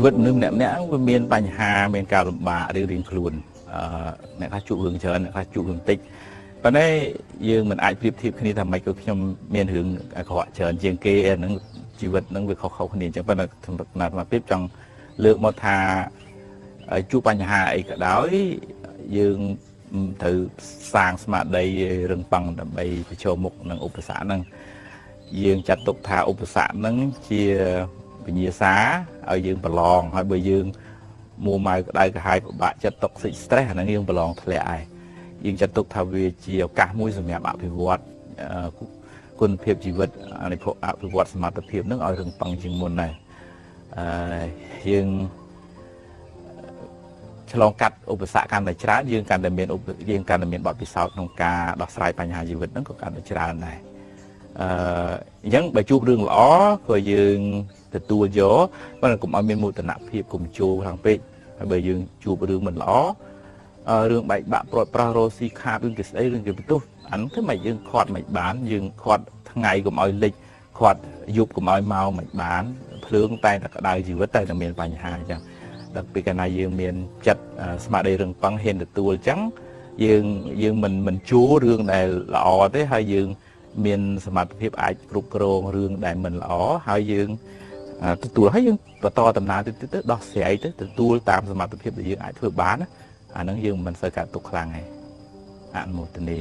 ជីវិតមនុស្សម្នាក់ម្នាក់វាមានបញ្ហាមានការលំបាករៀងរៀងខ្លួនអ្នកខ្លះជួបរឿងច្រើនអ្នកខ្លះជួបរឿងតិចប៉ុន្តែយើងមិនអាចប្រៀបធៀបគ្នាថាម៉េចក៏ខ្ញុំមានរឿងអាក្រក់ច្រើនជាងគេអាហ្នឹងជីវិតហ្នឹងវាខុសៗគ្នាអញ្ចឹងប៉ុន្តែសម្រាប់អាត្មាភាពចង់លើកមកថាជួបបញ្ហាអីក៏ដោយយើងត្រូវសាងស្មារតីរឹងប៉ឹងដើម្បីប្រឈមមុខនឹងឧបសគ្គហ្នឹងយើងចាត់ទុកថាឧបសគ្គហ្នឹងជាវិញ្ញាសាឲ្យយើងប្រឡងហើយបើយើងមួម៉ៅក្តៅក្រហាយពិបាកចិត្តតុកសិច stress អាហ្នឹងយើងប្រឡងធ្លាក់ហើយយើងចាត់ទុកថាវាជាឱកាសមួយសម្រាប់អភិវឌ្ឍគុណភាពជីវិតអភិវឌ្ឍសមត្ថភាពហ្នឹងឲ្យរឹងប៉ឹងជាងមុនដែរយើងឆ្លងកាត់ឧបសគ្គកាន់តែច្រើនយើងកាន់តែមានយើងកាន់តែមានបទពិសោធន៍ក្នុងការដោះស្រាយបញ្ហាជីវិតហ្នឹងក៏កាន់តែច្រើនដែរអញ្ចឹងបើជួបរឿងល្អក៏យើងទទួលយកប៉ុន្តែកុំឲ្យមានមោទនភាពកុំជោរខ្លាំងពេកហើយបើយើងជួបរឿងមិនល្អរឿងបែកបាក់ព្រាត់ប្រាសរស់ស៊ីខាតរឿងគេស្អីរឿងគេបន្ទោសអានោះធ្វើម៉េចយើងខាត់មិនបានយើងខាត់ថ្ងៃកុំឲ្យលិចខាត់យប់កុំឲ្យមកមិនបានភ្លើងតែតែក្តៅជីវិតតែតែមានបញ្ហាអញ្ចឹងដល់ពេលកាលណាយើងមានចិត្តស្មារតីរឹងប៉ឹងហ៊ានទទួលអញ្ចឹងយើងមិនជួរឿងដែលល្អទេហើយយើងមានសមត្ថភាពអាចគ្រប់គ្រងរឿងដែលមិនល្អហើយយើងទទួលហើយយើងបន្តដំណើរទៅទៅដោះស្រាយទៅទទួលតាមសមត្ថភាពដែលយើងអាចធ្វើបានណាអាហ្នឹងយើងមិនសូវកើតទុក្ខខ្លាំងទេអនុមោទនា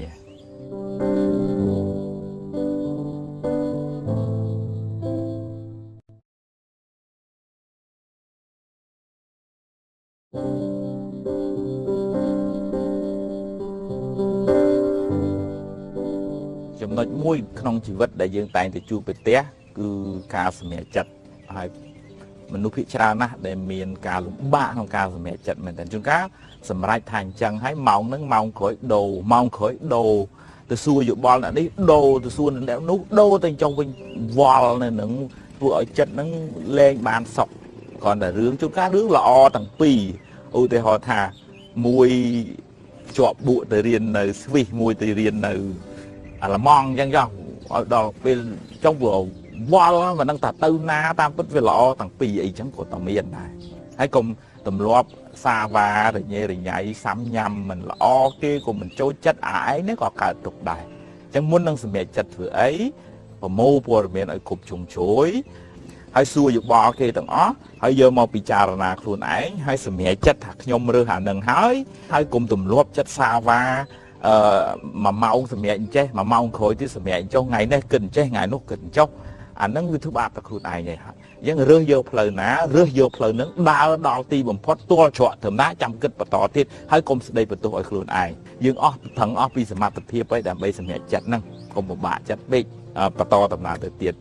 ចំណុចមួយក្នុងជីវិតដែលយើងតែងតែជួបប្រទះគឺការសម្រេចចិត្តហើយមនុស្សភាគច្រើនណាស់ដែលមានការលំបាកក្នុងការសម្រេចចិត្តមែនតើជួនកាលសម្រេចថាអញ្ចឹងហើយម៉ោងហ្នឹងម៉ោងក្រោយដូរម៉ោងក្រោយដូរទៅសួរយោបល់អ្នកនេះដូរទៅសួរអ្នកនោះដូរទៅអញ្ចឹងវិញវល់នៅនឹងធ្វើឲ្យចិត្តហ្នឹងលែងបានសុខគ្រាន់តែរឿងជួនកាលរឿងល្អទាំងពីរឧទាហរណ៍ថាមួយជាប់បួកទៅរៀននៅស្វីសមួយទៅរៀននៅអាល្លឺម៉ង់អញ្ចឹងចុះឲ្យដល់ពេលចុងវាវល់មិនដឹងថាទៅណាតាមពិតវាល្អទាំងពីរអីចឹងក៏តែមានដែរហើយកុំទម្លាប់សាវ៉ារញ៉េរញ៉ៃសាំញ៉ាំមិនល្អគេក៏មិនចូលចិត្តអាឯងនេះក៏កើតទុកដែរអញ្ចឹងមុននឹងសម្រេចចិត្តធ្វើអីប្រមូលព័ត៌មានឲ្យគ្រប់ជ្រុងជ្រោយហើយសួរយោបល់គេទាំងអស់ហើយយកមកពិចារណាខ្លួនឯងហើយសម្រេចចិត្តថាខ្ញុំរើសអានឹងហើយហើយកុំទម្លាប់ចិត្តសាវ៉ាមួយម៉ោងសម្រេចអញ្ចេះមួយម៉ោងក្រោយទៀតសម្រេចអញ្ចុះថ្ងៃនេះគិតអញ្ចេះថ្ងៃនោះគិតអញ្ចុះអានឹងវាធ្វើបាបតែខ្លួនឯងឯងហើយយើងរើសយកផ្លូវណារើសយកផ្លូវនឹងដើរដល់ទីបំផុតទាល់ច្រកត្រឹមណាចាំគិតបន្តទៀតហើយកុំស្ដីបន្ទោសឲ្យខ្លួនឯងយើងអស់ប្រឹងអស់ពីសមត្ថភាពហើយដើម្បីសម្រេចចិត្តហ្នឹងកុំពិបាកចិត្តពេកបន្តដំណើរទៅទៀត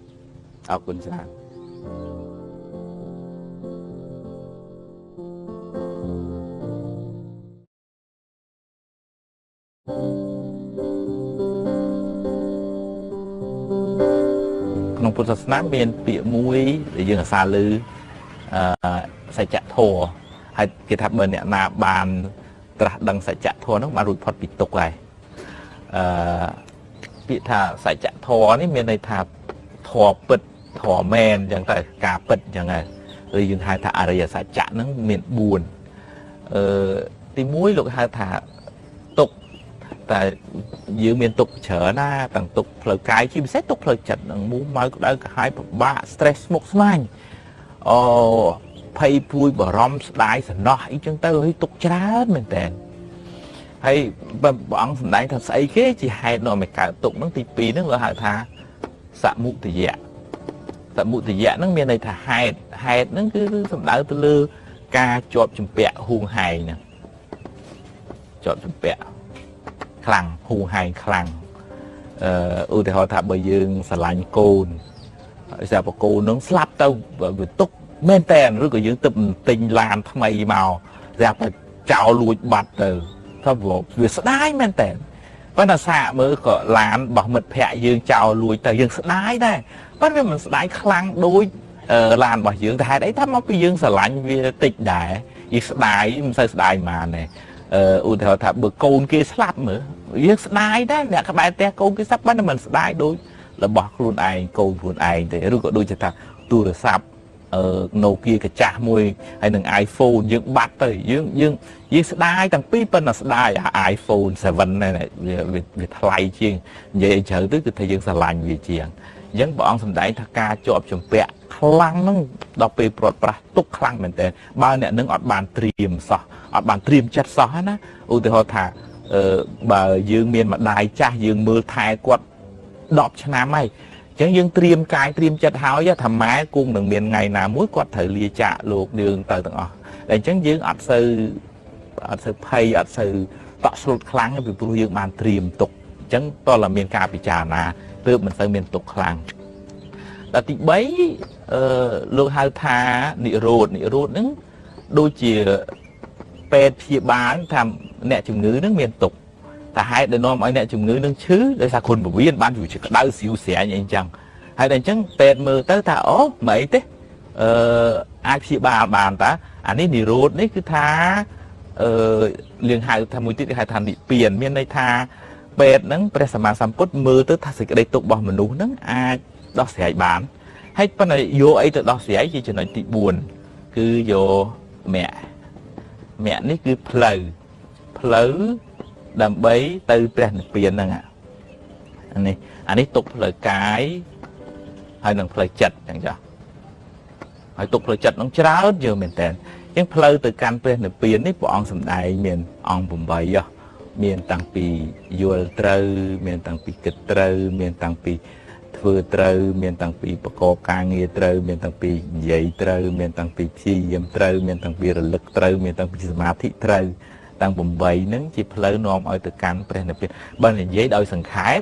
អរគុណច្រើនក្នុងពុទ្ធសាសនាមានពាក្យមួយដែលយើងអាសាឮសច្ចធម៌ហើយគេថាបើអ្នកណាបានត្រាស់ដឹងសច្ចធម៌ហ្នឹងបានរួចផុតពីទុក្ខហើយពាក្យថាសច្ចធម៌នេះមានន័យថាធម៌ពិតធម៌មែនអញ្ចឹងទៅការពិតអញ្ចឹងហើយឬយើងហៅថាអរិយសច្ចៈហ្នឹងមាន4ទី1លោកហៅថាទុក្ខតែយើងមានទុកច្រើនណាទាំងទុកផ្លូវកាយជាពិសេសទុកផ្លូវចិត្តនឹងមួម៉ៅក្តៅក្រហាយពិបាក stress ស្មុគស្មាញអូភ័យព្រួយបារម្ភស្ដាយសំណោះអីចឹងទៅហើយទុកច្រើនមែនតើហើយព្រះអង្គសម្ដែងថាស្អីគេជាហេតុនាំឲ្យកើតទុកហ្នឹងទី2ហ្នឹងលោកហៅថាសមុទយៈសមុទយៈហ្នឹងមានន័យថាហេតុហេតុហ្នឹងគឺសំដៅទៅលើការជាប់ជំពាក់ហួងហែងហ្នឹងជាប់ជំពាក់ខ្លាំងហួងហែងខ្លាំងឧទាហរណ៍ថាបើយើងស្រឡាញ់កូនស្រាប់តែកូននឹងស្លាប់ទៅវាទុកមែនតើឬក៏យើងទៅទិញឡានថ្មីមកស្រាប់តែចោលលួចបាត់ទៅថាវាស្ដាយមែនតើប៉ុន្តែសាកមើលក៏ឡានរបស់មិត្តភ័ក្តិយើងចោលលួចទៅយើងស្ដាយដែរប៉ុន្តែវាមិនស្ដាយខ្លាំងដូចឡានរបស់យើងតែហេតុអីថាមកពីយើងស្រឡាញ់វាតិចដែរយើងស្ដាយមិនសូវស្ដាយប៉ុន្មានទេឧទាហរណ៍ថាបើកូនគេស្លាប់មើលយើងស្ដាយដែរអ្នកក្បែរផ្ទះកូនគេស្លាប់ប៉ុន្តែមិនស្ដាយដូចរបស់ខ្លួនឯងកូនខ្លួនឯងទេឬក៏ដូចជាថាទូរស័ព្ទ Nokia កាចាស់មួយហើយនឹង iPhone យើងបាត់ទៅយើងយើងយើងស្ដាយទាំងពីរប៉ុន្តែស្ដាយអា iPhone 7 នេះវាថ្លៃជាងនិយាយឲ្យជ្រៅទៅគឺថាយើងស្រឡាញ់វាជាងអញ្ចឹងព្រះអង្គសម្ដែងថាការជាប់ជំពាក់ខ្លាំងហ្នឹងដល់ពេលព្រាត់ប្រាសទុកខ្លាំងមែនតើបើអ្នកនឹងអត់បានត្រៀមសោះអត់បានត្រៀមចិត្តសោះណាឧទាហរណ៍ថាបើយើងមានម្ដាយចាស់យើងមើលថែគាត់10ឆ្នាំហើយអញ្ចឹងយើងត្រៀមកាយត្រៀមចិត្តហើយថាម៉ែគង់នឹងមានថ្ងៃណាមួយគាត់ត្រូវលាចាកលោកយើងទៅទាំងអស់តែអញ្ចឹងយើងអត់សូវភ័យអត់សូវតក់ស្លុតខ្លាំងពីព្រោះយើងបានត្រៀមទុកអញ្ចឹងតើមានការពិចារណាទើបមិនសូវមានទុកខ្លាំងដល់ទី3លោកហៅថានិរោធនិរោធហ្នឹងដូចជាពេទ្យព្យាបាលថាអ្នកជំងឺហ្នឹងមានទុកតែហេតុដែលនាំឲ្យអ្នកជំងឺនឹងឈឺដោយសារគុណពវៀនបានជាក្តៅស្រីស្រាញអីចឹងហើយតែអញ្ចឹងពេទ្យមើលទៅថាអូមិនអីទេអាចព្យាបាលបានតាអានេះនិរោធនេះគឺថាលៀងហៅថាមួយទៀតគេហៅថានិព្វានមានន័យថាពេទ្យហ្នឹងព្រះសម្មាសម្ពុទ្ធមើលទៅថាសេចក្តីទុក្ខរបស់មនុស្សហ្នឹងអាចដោះស្រាយបានហើយប៉ុន្តែយកអីទៅដោះស្រាយជាចំណុចទី4គឺយកមគ្គនេះគឺផ្លូវដើម្បីទៅព្រះនិព្វានហ្នឹងអានេះទុកផ្លូវកាយហើយនឹងផ្លូវចិត្តអញ្ចឹងចាហើយទុកផ្លូវចិត្តហ្នឹងច្រើនយើងមែនតើអញ្ចឹងផ្លូវទៅកាន់ព្រះនិព្វាននេះព្រះអង្គសម្ដែងមានអង្គ8មានតាំងពីយល់ត្រូវមានតាំងពីគិតត្រូវមានតាំងពីធ្វើត្រូវមានតាំងពីប្រកបការងារត្រូវមានតាំងពីនិយាយត្រូវមានតាំងពីព្យាយាមត្រូវមានតាំងពីរលឹកត្រូវមានតាំងពីសមាធិត្រូវតាំង8ហ្នឹងជាផ្លូវនាំឲ្យទៅកាន់ព្រះនិព្វានបើនិយាយដោយសង្ខេប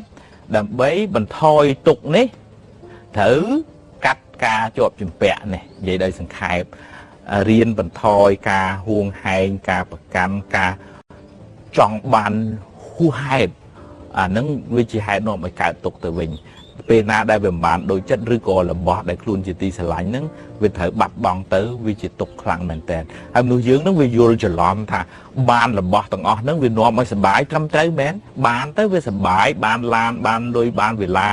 ដើម្បីបន្ថយទុក្ខនេះត្រូវកាត់ការជាប់ជំពាក់នេះនិយាយដោយសង្ខេបរៀនបន្ថយការហួងហែងការប្រកាន់ការចង់បានហួសហេតុអាហ្នឹងវាជាហេតុនាំឲ្យកើតទុក្ខទៅវិញពេលណាដែលវាមិនបានដូចចិត្តឬក៏របស់ដែលខ្លួនជាទីស្រឡាញ់ហ្នឹងវាត្រូវបាត់បង់ទៅវាជាទុក្ខខ្លាំងមែនតើហើយមនុស្សយើងហ្នឹងវាយល់ច្រឡំថាបានរបស់ទាំងអស់ហ្នឹងវានាំឲ្យសប្បាយត្រឹមត្រូវមែនបានទៅវាសប្បាយបានឡានបានលុយបានវេលា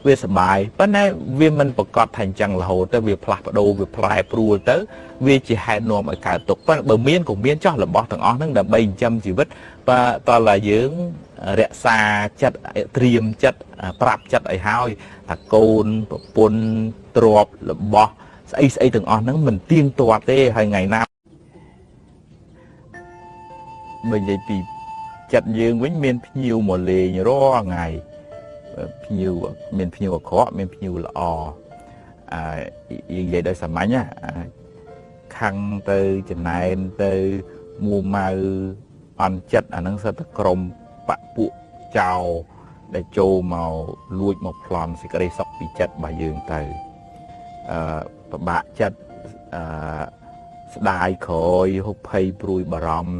វាសប្បាយប៉ុន្តែវាមិនប្រកាសថាអញ្ចឹងរហូតទៅវាផ្លាស់ប្ដូរវាប្រែប្រួលទៅវាជាហេតុនាំឲ្យកើតទុក្ខប៉ុន្តែបើមានក៏មានចោះរបស់ទាំងអស់ហ្នឹងដើម្បីចិញ្ចឹមជីវិតបើតើឡាយើងរក្សាចិត្តត្រៀមចិត្តប្រាប់ចិត្តឲ្យហើយថាកូនប្រពន្ធទ្រព្យរបស់ស្អីស្អីទាំងអស់ហ្នឹងមិនទៀងទាត់ទេហើយថ្ងៃណាបើនិយាយពីចិត្តយើងវិញមានភ្ញៀវមកលេងរាល់ថ្ងៃភ្ញៀវមានភ្ញៀវអាក្រក់មានភ្ញៀវល្អយើងនិយាយដោយសាមញ្ញណាខឹងទៅចំណែនទៅមួម៉ៅអន់ចិត្តអាហ្នឹងសិតតែក្រុមបពួកចោលដែលចូលមកលួចមកប្លន់សេចក្តីសុខពីចិត្តរបស់យើងទៅពិបាកចិត្តស្ដាយក្រោយហុកភ័យព្រួយបារម្ភ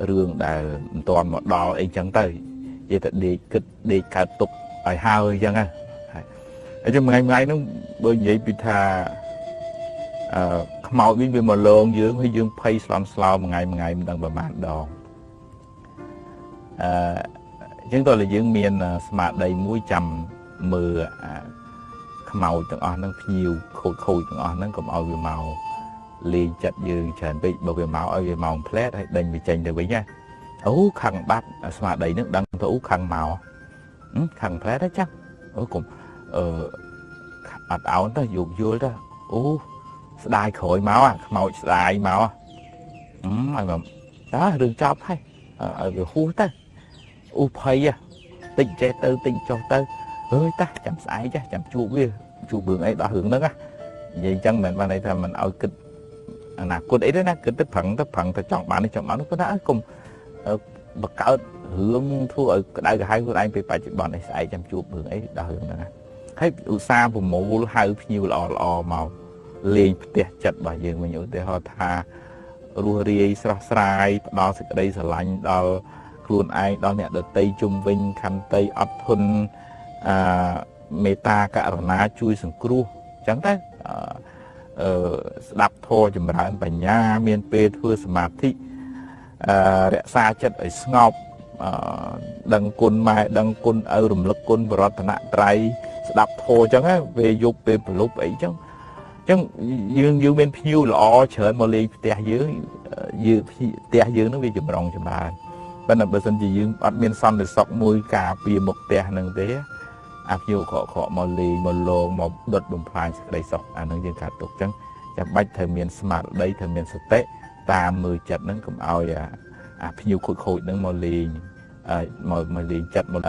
រឿងដែលមិនទាន់មកដល់អីចឹងទៅនិយាយតែដេកគិតដេកកើតទុកឲ្យហើយអញ្ចឹងណាហើយចឹងថ្ងៃថ្ងៃហ្នឹងបើនិយាយពីថាខ្មោចវិញវាមកលងយើងហើយយើងភ័យស្លន់ស្លោមួយថ្ងៃមួយថ្ងៃមិនដឹងប្រហែលដងអញ្ចឹងតើយើងមានស្មារតីមួយចាំមើលខ្មោចទាំងអស់ហ្នឹងភ្ញៀវខូចទាំងអស់ហ្នឹងកុំឲ្យវាមកលេងចិត្តយើងច្រើនពេកបើវាមកឲ្យវាមកផ្លែតហើយដេញវាចេញទៅវិញណាអូខឹងបាត់ស្មារតីហ្នឹងដឹងទៅអូខឹងមកខឹងផ្លែតហ្នឹងចាស់អូកុំអត់អោនទៅយោគយល់ទៅអូស្ដាយក្រោយមកខ្មោចស្ដាយមកឲ្យមកតើរឿងចប់ហើយឲ្យវាហួសទៅអូភ័យតិចចេះទៅតិចចុះទៅអើយតាចាំស្អែកចាចាំជួបវាជួបរឿងអីដោះរឿងហ្នឹងណានិយាយអញ្ចឹងមិនបានន័យថាមិនឲ្យគិតអនាគតអីទេណាគិតទៅប្រឹងទៅចង់បាននេះចង់បាននោះប៉ុន្តែកុំបង្កើតរឿងធ្វើឲ្យក្តៅក្រហាយខ្លួនឯងពេលបច្ចុប្បន្ននេះស្អែកចាំជួបរឿងអីដោះរឿងហ្នឹងណាហើយឧស្សាហ៍ប្រមូលហៅភ្ញៀវល្អល្អមកលេងផ្ទះចិត្តរបស់យើងវិញឧទាហរណ៍ថារស់រាយស្រស់ស្រាយផ្ដល់សេចក្តីស្រឡាញ់ដល់ខ្លួនឯងដល់អ្នកដទៃជុំវិញខន្តីអត់ធន់មេត្តាករុណាជួយសង្គ្រោះអញ្ចឹងទៅស្ដាប់ធម៌ចម្រើនបញ្ញាមានពេលធ្វើសមាធិរក្សាចិត្តឲ្យស្ងប់ដឹងគុណម៉ែដឹងគុណឪរំលឹកគុណបរតនត្រ័យស្ដាប់ធម៌អញ្ចឹងពេលយប់ពេលព្រលប់អីអញ្ចឹង ចឹងយើងមានភ្ញៀវល្អច្រើនមកលេងផ្ទះយើងយើងផ្ទះយើងនឹងវាចម្រុងចម្រើនប៉ុន្តែបើសិនជាយើងអត់មានសន្តិសុខមួយការពារមុខផ្ទះនឹងទេអាភ្ញៀវក្រក់ៗមកលេងមកលងមកដុតបំផ្លាញសេចក្តីសុខអានឹងយើងកាត់ទុកចឹងចាំបាច់ត្រូវមានស្មារតីត្រូវមានសតិតាមមើលចិត្តហ្នឹងកុំឲ្យអាភ្ញៀវខូចៗហ្នឹងមកលេងមកលេងចិត្តមក